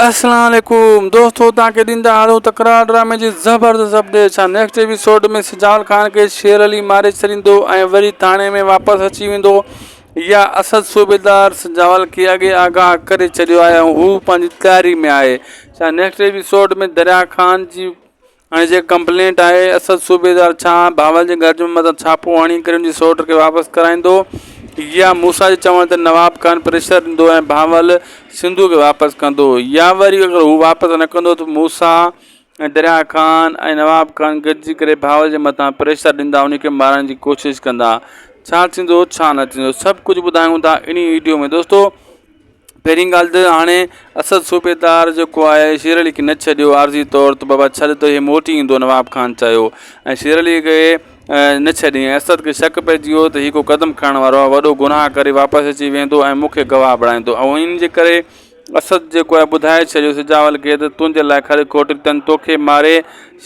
اسلام عليڪم دوستو توهان کي ڏيندا هلون تڪرار ڊرامي جي زبردست اپڊيٽ ڇا نيڪسٽ ايپيسوڊ ۾ سجاول خان کي شير علي ماري ڇڏيندو ۽ وري ٿاڻي ۾ واپس اچي ويندو يا اسد صوبيدار سجاول کي اڳي آگاهه ڪري ڇڏيو آهي ۽ هو پنهنجي تياري ۾ آهي ڇا نيڪسٽ ايپيسوڊ ۾ دريا خان جي هاڻي جيڪا ڪمپلينٽ آهي اسد صوبيدار ڇا بهاول جي گهر جو مٿان ڇاپو هڻي ڪري ان جي سئوٽ کي واپس ڪرائيندو يا موسيٰ جي چوڻ تي نواب خان پريشر ڏيندو ۽ بهاول سنڌو کي واپس ڪندو يا وري اگر هو واپس نه ڪندو ته موسيٰ ۽ دريا خان ۽ نواب خان گڏجي ڪري بهاول جي مٿان پريشر ڏيندا ان کي مارڻ جي ڪوشش ڪندا ڇا ٿيندو ڇا نه ٿيندو سڀ ڪجهه ٻڌايون ٿا انهي ويڊيو ۾ دوستو پهرين ڳالهه ته هاڻي اسد صوبيدار جيڪو آهي شير علي کي نه ڇڏيو عارضي طور ته بابا ڇڏ ته هي موٽي ايندو نواب خان چيو ۽ شير علي کي نه ڇڏي ۽ اسد کي شڪ پئجي ويو ته هي ڪو قدم کڻڻ وارو آهي وڏو گناهه ڪري واپس اچي ويندو ۽ مون کي گواهه بڻائيندو ۽ ان جي ڪري اسد جيڪو آهي ٻڌائي ڇڏيو سجاول کي ته تنهنجي لاء کڏ کوٽي تن توکي ماري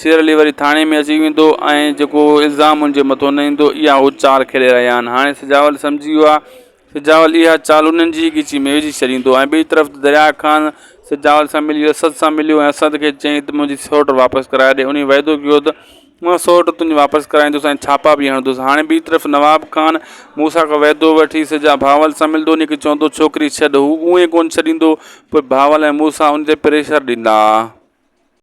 شير علي وري ٿاڻي ۾ اچي ويندو ۽ جيڪو الزام ان جي مٿو نه ايندو اها هو چال کيڏي رهيا آهن هاڻي سجاول سمجهي ويو آهي سجاول اها چال انهن جي ئي ڳچي ۾ وجهي ڇڏيندو ۽ ٻئي طرف درياء خان سجاول سان ملي اسد سان مليو ۽ اسد کي چيائين ته منهنجي سئوٽ واپس ڪرائي ڏي انهي وعدو ڪيو ته مان سئوٽ تنهنجي واپس ڪرائيندس ۽ ڇاپا به هڻندس هاڻي ٻئي طرف نواب خان موسيٰ کان وعدو وٺي سجا بهاول سان ملندو انهي کي چوندو ڇوڪري ڇڏ هو اونئين ڪونه ڇڏيندو پوء بهاول ۽ موسيٰ ان تي پريشر ڏيندا.